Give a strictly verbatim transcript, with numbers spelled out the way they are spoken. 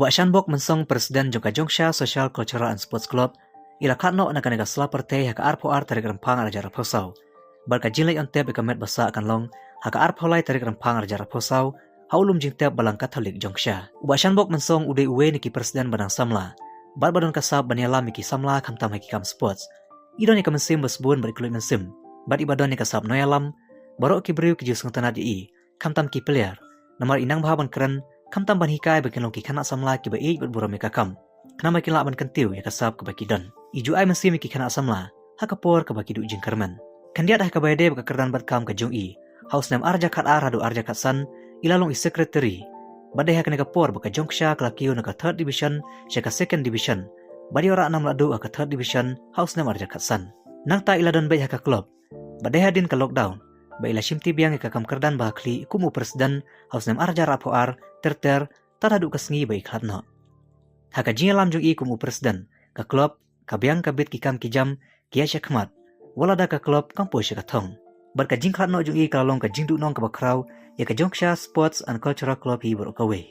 Bah Shanbok Mynsong, President jong ka Jongksha Social Cultural and Sports Club, i la khlad noh na kane ka sla pyrthei ha ka arphew ar tarik Rymphang arhajar arphew saw. Bad ka jingleit on tep ïa ka met ba sah kan long ha ka arphew lai tarik Rymphang arhajar arphew saw ha u lum jingtep Balang Katholik Jongksha. U Bah Shanbok Mynsong u dei uwei na ki president ba nang samla bad ba don ka sap ban ïalam ïa ki samla khamtam ha ki kam sports. I don ïa ka mynsiem ba sbun bad i kylluid mynsiem bad i ba don ïa ka sap nongïalam. Baroh ki briew ki ju sngewtynnad ïa i, khamtam ki player, namar i nang bha ban kren, khamtam ban hikai ba kin long ki khynnah samla kiba ïeit bad burom ïa ka kam, khnang ba kin lah ban kyntiew ïa ka sap kaba ki don. I ju ai mynsiem ïa ki khynnah samla ha ka por kaba ki duh jingkyrmen. Khyndiat ha kaba ïadei bad ka kyrdan bad kam ka jong i, ha u snem arhajar khatar haduh arhajar khatsan i la long i secretary. Bad dei ha kane ka por ba ka Jongksha ka la kiew na ka third division sha ka second division, bad ïoh rah nam lahduh ha ka third division ha u snem arhajar khatsan. Nangta i la don beit ha ka club, bad dei hadien ka lockdown ba i la shimti biang ïa ka kam kyrdan ba ha khlieh kum u president ha u snem arhajar arphew ar, ter ter, tad haduh ka sngi ba i khlad noh. Ha ka jingïalam jong i kum u president, ka club ka biang ka bit ki kam ki jam ki ïaid shakhmat, wat lada ka club kam poi sha ka thong. Bad ka jingkhlad noh jong i ka la long ka jingduhnong kaba khraw ïa ka Jongksha Sports and Cultural Club hi baroh kawei.